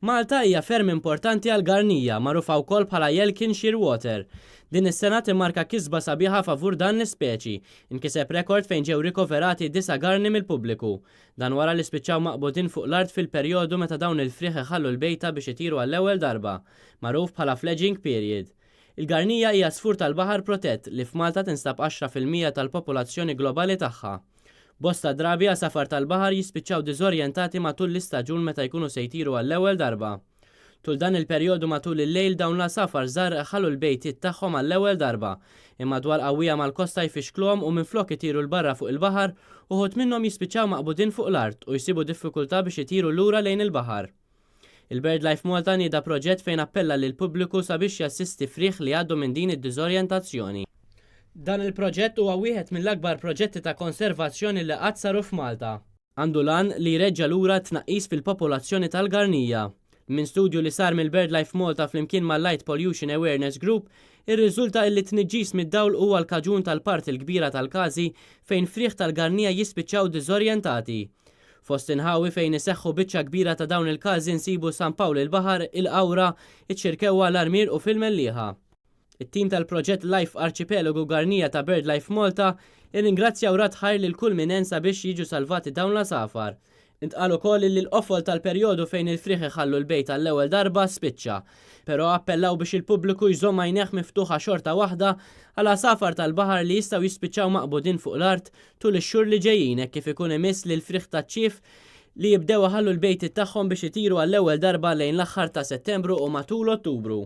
Malta hija ferm importanti għall-Garnija, magħrufa wkoll bħala Yelkin Shearwater. Din is-sena timmarka kisba sabiħa favur dan l-ispeċi. Inkiseb rekord fejn ġew rikoverati disa' garni mill-pubbliku. Dan wara li spiċċaw maqbudin fuq l-art fil-perjodu meta dawn il-frieħ iħallu l-bejta biex itiru għall-ewwel darba, magħruf bħala fledging period. Il-Garnija hija għasfur tal-baħar protett li f'Malta tinstab 10% tal-popolazzjoni globali tagħha. Bosta drabi għasafar tal-baħar jispiċċaw diżorjentati matul l-istaġun meta jkunu se jtiru għall-ewwel darba. Tul dan il-perjodu matul il-lejl dawn l-għasafar żgħar iħallu l-bejtiet tagħhom għall-ewwel darba. Imma dwar qawwija mal-kosta jfixkluhom u minflok itiru 'l barra fuq il-baħar, uħud minnhom jispiċċaw maqbudin fuq l-art u jsibu diffikultà biex itiru lura lejn il-baħar. Il-BirdLife Malta nieda proġett fejn appella lill-pubbliku sabiex jassisti frieħ li jgħaddu minn din id-diżorjentazzjoni. Dan il-proġett huwa wieħed mill-akbar proġetti ta' konservazzjoni li qatt saru f'Malta. Għandu l-għan li jreġġa' lura t-tnaqqis fil-popolazzjoni tal-garnija. Minn studju li sar mill-BirdLife Malta flimkien mal-Light Pollution Awareness Group, irriżulta illi t-tniġġis mid-dawl huwa l-kaġun tal-parti l-kbira tal-każi fejn frieħ tal-garnija jispiċċaw diżorjentati. Fost inħawi fejn iseħħu biċċa kbira ta' dawn il-każi nsibu San Pawl il-Baħar, il-Qawra, iċ-Ċirkewwa, l-Armier u fil-Mellieħa. It-tim tal-proġett Life Arċipelagu Garnija ta' BirdLife Malta irringrazzja u radd ħajr lil kull min għen sabiex jiġu salvati dawn l-għasafar. Intqal ukoll illi l-qofol tal-perjodu fejn il-frieħ iħallu l-bejt għall-ewwel darba spiċċa. Però appellaw biex il-pubbliku jżomm għajnejh miftuħa xorta waħda għal għasafar tal-baħar li jistgħu jispiċċaw maqbudin fuq l-art tul ix-xhur li ġejjin hekk kif ikun imiss lill-frieħ taċ-ċief li jibdew iħallu l-bejtiet tagħhom biex itiru għall-ewwel darba lejn l-aħħar ta' Settembru u matul Ottubru.